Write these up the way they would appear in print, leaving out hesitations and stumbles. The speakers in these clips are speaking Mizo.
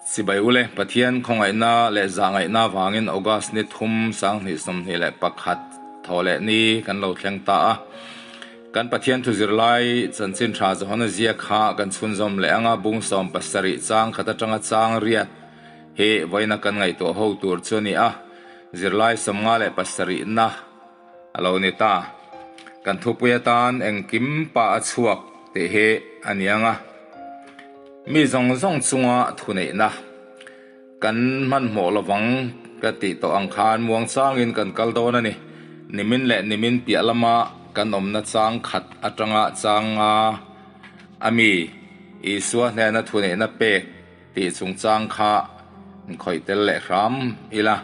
Sibai ule, Pathian khawngaihna leh zahngaihna vangin August ni thum 2021 thaw leh ni kan lo thleng ta a. Kan Pathian thu zirlai chanchin tha Johana ziak kha kan chhunzawm leh anga bung 17 chang khat atanga chang riat hi vawiina kan ngaihtuah ho tur chu a ni a, zirlai 57 na a lo ni ta. Kan thupui atan engkim pa a chhuak tih hi a ni ang a. Mi zawng zawng chunga thuneihna kan hmanhmawh lovang ka tih tawh ang khan muangchangin kan kal dawn a ni. Nimin leh nimin piah lama kan awmna chang khat atanga chang nga a mi Isua hnena thuneihna pek tih chungchang kha inkhawih tel leh hram ila.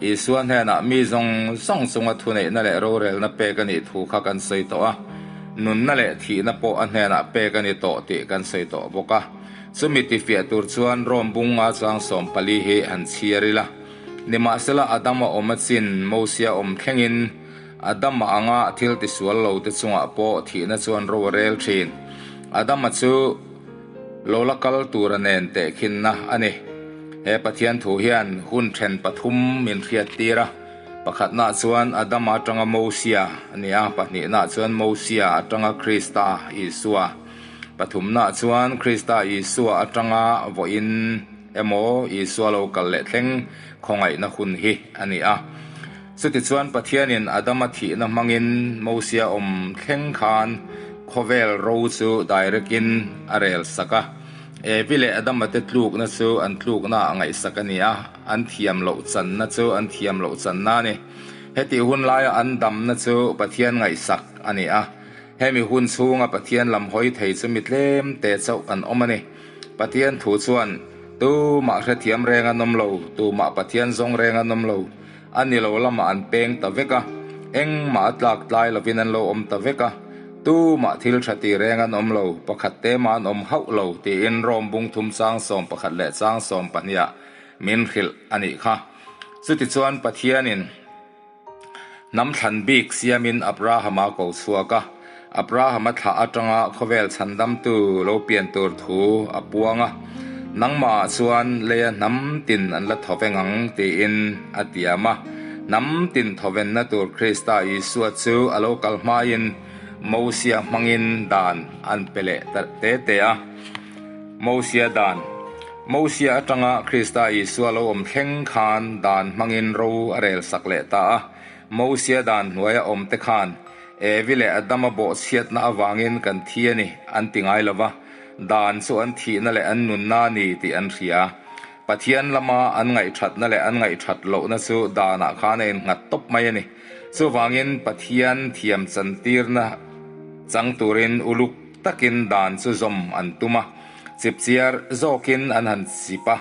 Isua hnenah mi zawng zawng chunga thuneihna leh rorelna pek a nih thu kha kan sawi tawh a, nunna leh thihna pawh a hnenah pek a ni tawh tih kan sawi tawh bawk a. Chumi tifiah tur chuan Rome bunga chang 14 hi han chhiar ila. Nimahsela Adama awm a chin, Mosia awm thlengin Adama anga thil tisual lo te chungah pawh thihna chuan ro a rel thin. Adama chu Lo la kal tura nen tehkhinna a ni. He Pathian thu hian hun then pathum min hriat tir a, pakhatnaah chuan Adama atanga Mosia a ni a, pahnihnaah chuan Mosia atanga Krista Isua, pathumnaah chuan Krista Isua atanga vawiin emaw Isua lo kal leh thleng khawngaihna hun hi a ni a. Chutichuan Pathianin Adama thihna hmangin Mosia awm thleng khan khawvel ro chu direct-in a rel sak a. Evi leh Adama te tlukna chu an tlukna ah ngaihsak a ni a, an thiam loh channa chu an thiam loh channa a ni. Hetih hun laia an damna chu Pathian ngaihsak a ni a. Hemi hun chhunga Pathian lam hawi thei chu mi tlem te chauh an awm a ni. Pathian thu chuan, Tumah hrethiam reng an awm lo, tumah Pathian zawng reng an awm lo. A ni lo lamah an peng ta vek a, engmah a tlak tlai lovin an lo awm ta vek a, tumah thil tha ti reng an awm lo, pakhat te mah an awm hauh lo tiin Rome bung thum chang 11 leh chang 12 ah min hrilh a nih kha. Chutichuan Pathianin hnam thlan bik siamin Abrahama ko chhuak a, Abrahama thlah atanga khawvel chhandamtu lo pian tur thu a puang a, Nangmahah chuan leia hnam tin an la thawveng ang tiin a tiam a. Hnam tin thawvenna tur Krista Isua chu a lo kal hmain Mosia hmangin dan an pe leh ta te te a. Mosia dan, Mosia atanga Krista Isua lo awm thleng khan dan hmangin ro a rel sak leh ta a. Mosia dan hnuaia awmte khan Evi leh Adama bawhchhiatna avangin kan thi a ni, an ti ngai lo va, dan chu an thihna leh an nunna a ni tih an hria. Pathian lama an ngaihthatna leh an ngaihthat lohna chu danah khan a innghat tawp mai a ni. Chuvangin Pathian thiam chantirna chang turin uluk takin dan chu zawm an tum a, chipchiar zawkin an han chip a,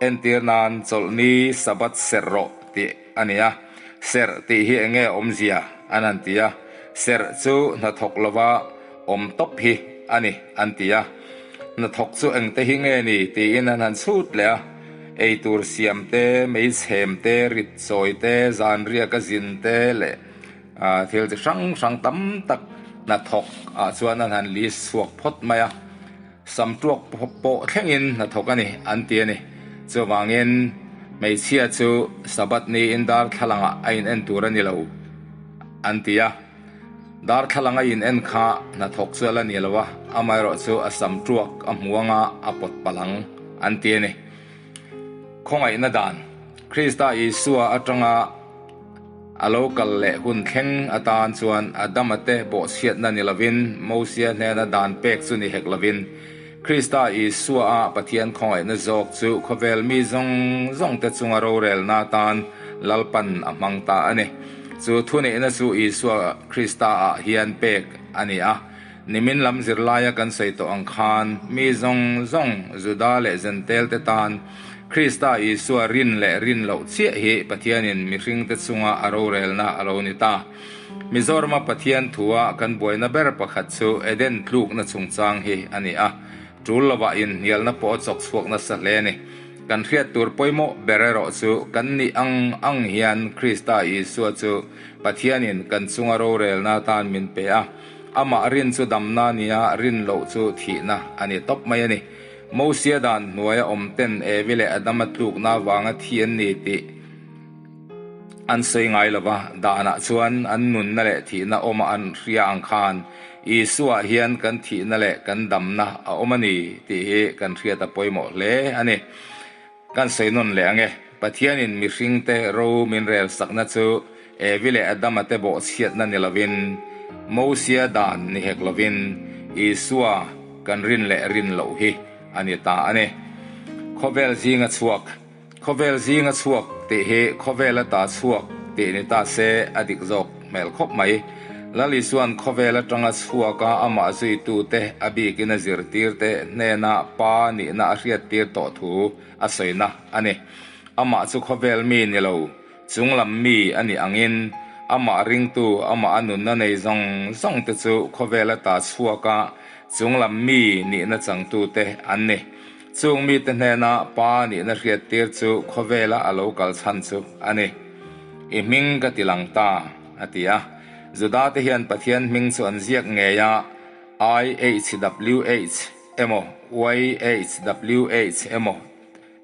entir nan chawlhni Sabbath serh rawh tih a ni a. Serh tih hi eng nge awmzia an han ti a, serh chu hnathawk lova awm tawp hi a ni an ti a. Hnathawk chu engte hi nge ni tiin an han chhut leh a, eitur siam te, meichhem te, rit chawi te, zanriak a zin te leh thil chi hrang hrang tam tak hnathawk ah chuan an han list chhuak phawt mai a. Samtuak pawh thlengin hnathawk a ni an ti a ni. Chuvangin hmeichhia chu Sabbath niin darthlalangah a in en tur a ni lo an ti a. Darthlalang a in en kha hnathawk chu a la ni lo a, amaherawh chu a samtuak a hmu anga a pawt palh ang an ti a ni. Khawngaihna dan, Krista Isua atanga A lo kal leh hun thleng atan chuan Adama te bawhchhiatna ni lovin, Mosia hnena dan pek chu ni hek lovin, Krista Isua-a Pathian khawngaihna zawk chu khawvel mi zawng zawng te chunga rorelna atan Lalpan a hmang ta a ni. Chu thuneihna chu Isua Krista-ah hian pek a ni a. Nimin lam zirlaia kan sawi tawh ang khan, mi zawng zawng, Juda leh Zentel te tan, Krista Isua rin leh rin loh chiah hi Pathianin mihringte chunga a rorelna a lo ni ta. Mizorama Pathian thua kan buaina ber pakhat chu Eden tlukna chungchang hi a ni a, tul lovah inhnialna pawh a chawk chhuak nasa hle a ni. Kan hriat tur pawimawh ber erawh chu kan nih ang ang hian Krista Isua chu Pathianin kan chunga rorelna atan min pe a. Amah rin chu damna nia rin loh chu thihna a ni tawp mai a ni. Mosia dan hnuaia awm ten Evi leh Adama tlukna avanga thi an ni tih an sawi ngai lo va, danah chuan an nunna leh thihna awma an hria ang khan Isua hian kan thihna leh kan damna a awm a ni tih hi kan hriat a pawimawh hle a ni. Kan sawi nawn leh ang e, Pathianin mihringte ro min rel sakna chu Evi leh Adama te bawhchhiatna ni lovin, Mosia dan ni hek lovin, Isua kan rin leh rin loh hi a ni ta a ni. Khawvel zinga chhuak. Khawvel zinga chhuak tih hi khawvel ata chhuak tih ni ta se a dik zawk hmel khawp mai. Lal Isua'n khawvel atanga chhuaka amah zuitute a bikin a zirtirte hnena Pa nihna a hriattir tawh thu a sawina a ni. Amah chu khawvel mi ni lo, chunglam mi a nih angin amah ringtu, amah a nunna nei zawng zawngte chu khawvel ata chhuaka chunglam mi nihna changtute an ni. Chung mite hnena Pa nihna hriattir chu khawvela a lo kal chhan chu a ni. I hming ka ti lang ta, a ti a. Judate hian Pathian hming chu an ziak ngei a, IHWH emaw YHWH emaw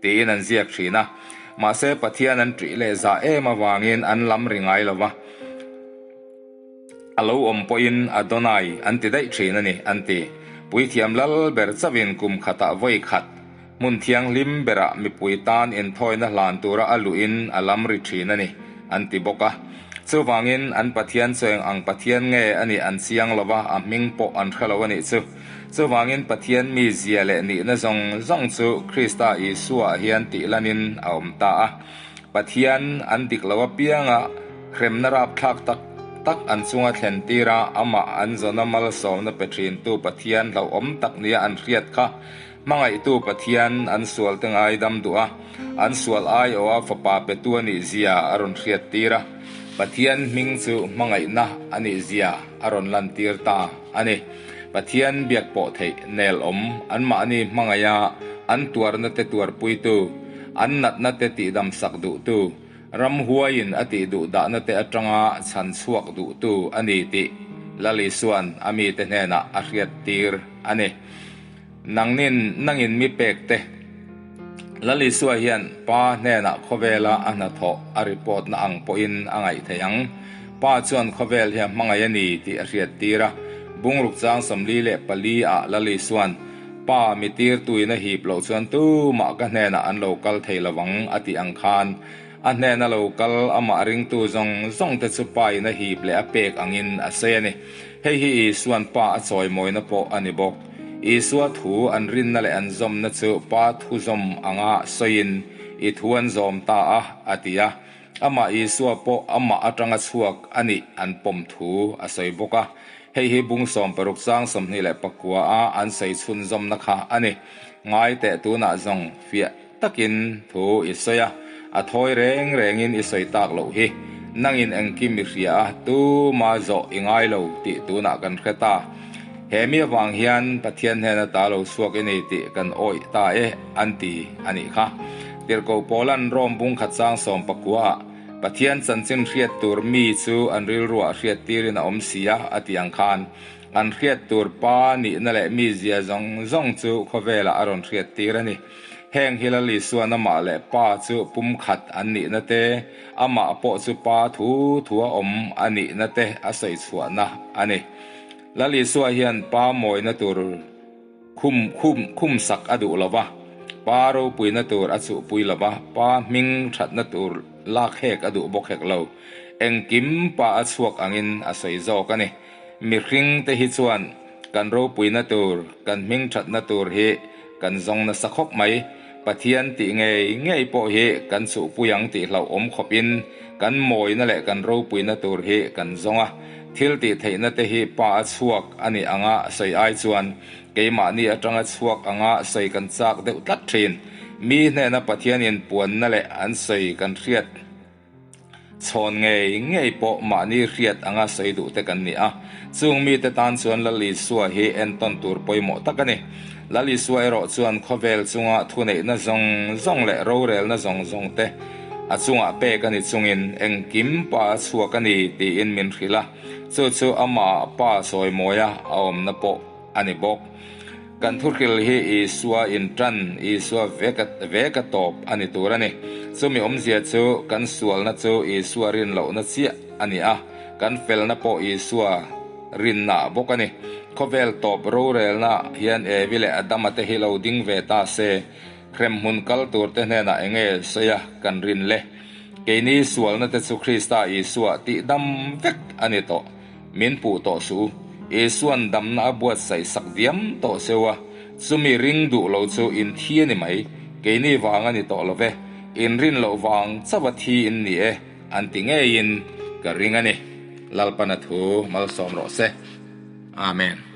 tiin an ziak thin a. Mahse Pathian an ṭih leh zah em avangin an lam ri ngai lo va. A lo awm pawhin Adonai an ti daih thin a ni, an ti. Puithiam lal ber chauhin kum khatah vawi khat, hmun thianghlim berah mipui tan inthawina hlan tura a luhin a lam ri thin a ni, an ti bawk a. Chuvangin an Pathian chu eng ang Pathian nge a nih an chiang lo va, a hming pawh an hre lo a nih chu. Chuvangin Pathian mizia leh nihna zawng zawng chu Krista Isua-ah hian tihlanin a awm ta a. Pathian an dik lo apianga hremna rapthlak tak tak an chunga thlen tir a, amah an zawna malsawmna pe thintu Pathian hlauhawm tak nia an hriat kha hmangaihtu Pathian an sualte ngaidam duh a, an sual aiawha fapa petu a nih zia a rawn hriat tir a, Pathian hming chu hmangaihna a nih zia a rawn lantir ta a ni. Pathian biak pawh theih nel awm anmahni hmangaiha an tuarna te tuarpuitu, An natna te tihdam sak duhtu, ramhuaiin a tih duh dahna te atanga chhan chhuak duhtu a ni tih Lal Isua'n a mite hnenah a hriattir a ni. Nangnin nangin mi pek te. Lal Isua hian Pa hnenah khawvela a hnathawh a report na ang pawhin a ngaih theih ang. Pa chuan khawvel hi a hmangaih a ni tih a hriattir a. Bungruk chang 44 ah Lal Isua'n Pa, mi tirtuin a hip loh chuan tumah ka hnenah an lo kal thei lo ang, a tih ang khan, a hnena lo kal amah ringtu zawng zawng te chu Pa in a hip leh a pek angin a sawi a ni. Hei hi Isua'n Pa a chawimawina pawh a ni bawk. Isua thu an rinna leh an zawmna chu Pa thu zawm anga sawiin, I thu an zawm ta a, a ti a. Amah Isua pawh amah atanga chhuak a nih an pawm thu a sawi bawk a. Hei hi bung 16 chang 29 a an sawi chhunzawmna kha a ni. Ngai teh tunah zawng fiah takin thu i sawi a, a thawi reng rengin i sawi tak loh hi. Nangin engkim i hria a, tuma zawh i ngai lo tih tunah kan hre ta. He mi avang hian Pathian hnena ta lo chhuak i nei tih kan awih ta e an ti a nih kha. Tirhkoh Paula'n Rome bung khat chang 19 ah, Pathian chanchin hriat tur mi chu an rilruah hriat tirin a awm si a, a ti ang khan, an hriat tur pa nihna leh mizia zawng zawng chu khawvelah a rawn hriat tir a ni. Heng hi Lal Isua'n amah leh Pa chu pumkhat an nihna te, amah pawh chu Pa thu thua awm a nihna te a sawi chhuahna a ni. Lal Isua hian Pa mawina tur Khum khum khum sak a duh lo va, pa ropuina tur a chuhpui lo va, pa hming thatna tur lak hek a duh bawk hek lo. Engkim pa a chhuak angin a sawi zawk a ni. Mihring te hi chuan kan ropuina tur, kan hming thatna tur hi kan zawng nasa khawp mai. Pathian tih ngei ngei pawh hi kan chuhpui ang tih hlauhawm khawpin kan mawina leh kan ropuina tur hi kan zawng a. Thil tih theihna te hi pa a chhuak a nih anga sawi ai chuan keimahni atanga chhuak anga sawi kan chak deuh tlat thin. Mi hnena Pathianin puanna leh an sawi kan hriat chhawn ngei ngei pawh mahni hriat anga sawi duh te kan ni a. Chung mite tan chuan Lal Isua hi entawn tur pawimawh tak a ni. Lal Isua erawh chuan khawvel chunga thuneihna zawng zawng leh rorelna zawng zawng te a chungah pek a ni chungin engkim pa a chhuak a ni tiin min hrilh a, chu chu amah pa sawi mawia a awmna pawh a ni bawk. Kan thuhril hi Isua inṭan, Isua veka veka tawp a ni tur a ni. Chumi awmzia chu kan sualna chu Isua rin lohna chiah a ni a, kan felna pawh Isua rinna bawk a ni. Khawvel tawp rorelna hian Evi leh Adama te hi lo ding ve ta se, hremhmun kal tur te hnenah enge sawi a kan rin le? Keini sualna te chu Krista Isua tihdam vek a ni tawh. Min puh tawh suh u. Isua'n damna a buatsaih sak diam tawh seuh a, chumi ring duh lo chu in thi a ni mai, keini vang a ni tawh lo ve, in rin loh vang chauh a thi in ni e, an ti ngeiin ka ring a ni. Lalpana thu malsawm rawh se. Amen.